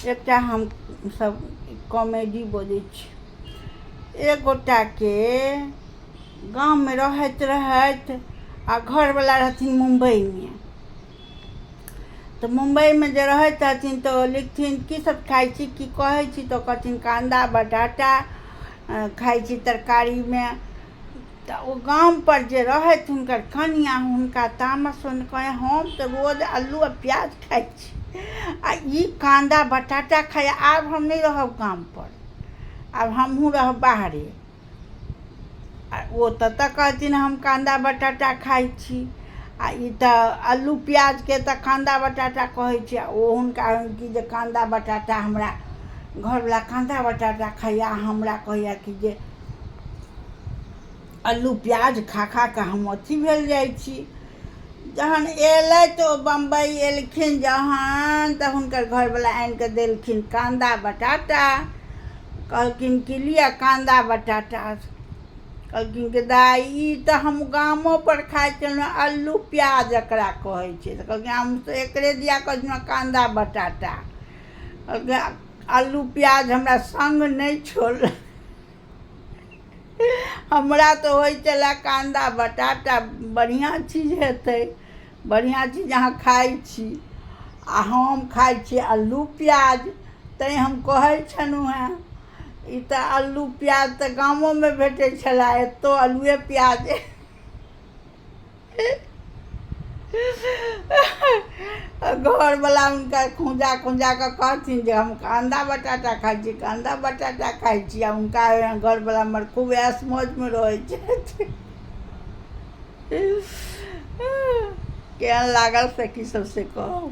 एकटा हमसभ कॉमेडी बजै छी। एक गोटाके गाममे रहैत रहैत आ घरवला रहथिन मुम्बइमे। तऽ मुम्बइमे जे रहैत रहथिन तऽ ओ लिखथिन की सब खाइ छी, की कहै छी? तऽ ओ कहथिन काँदा बटाटा खाइ छी तरकारीमे। तऽ ओ गामपर जे रहथि हुनकर कनिआँ, हुनका तामस होइन, कहै हम तऽ रोज अल्लू आ प्याज खाइ छी आ ई काँदा बटाटा खाइए, आब हम नहि रहब गामपर, आब हमहूँ रहब बाहरे। आ ओ ततऽ कहथिन हम काँदा बटाटा खाइ छी आ ई तऽ अल्लू प्याजके तऽ काँदा बटाटा कहै छै। आ ओ हुनका होइन कि जे काँदा बटाटा हमरा घरवला काँदा बटाटा खाइए आ हमरा कहैए कि जे अल्लू प्याज खा खा कऽ हम अथी भेल जाइ छी। जहन एलथि ओ बम्बइ एलखिन जहन, तऽ हुनकर घरवला आनि कऽ देलखिन काँदा बटाटा। कहलखिन कि लिअ काँदा बटाटा। कहलखिन कि दाइ, ई तऽ हम गामोपर खाइ छलहुँ, अल्लू प्याज एकरा कहै छै। तऽ कहलखिन हम तऽ एकरे दिया कहै छलहुँ काँदा बटाटा। कहलखिन अल्लू प्याज हमरा सङ्ग नहि छोड़लक, हमरा तऽ होइ छलए काँदा बटाटा बढ़िआँ चीज हेतै, बढ़िआँ चीज अहाँ खाइ छी आ हम खाइ छी अल्लू प्याज, तैँ हम कहै छलहुँ हेँ। ई तऽ अल्लू प्याज तऽ गामोमे भेटै छलए, एतहु अल्लुए प्याज। घरवला हुनका खुँजा खुँजा कऽ कहथिन जे हम काँदा बटाटा खाइ छी, काँदा बटाटा खाइ छी। आ हुनका घरवला हमर खूब ऐश मौजमे रहै छथि। केहन लागल सखी सब से कहू।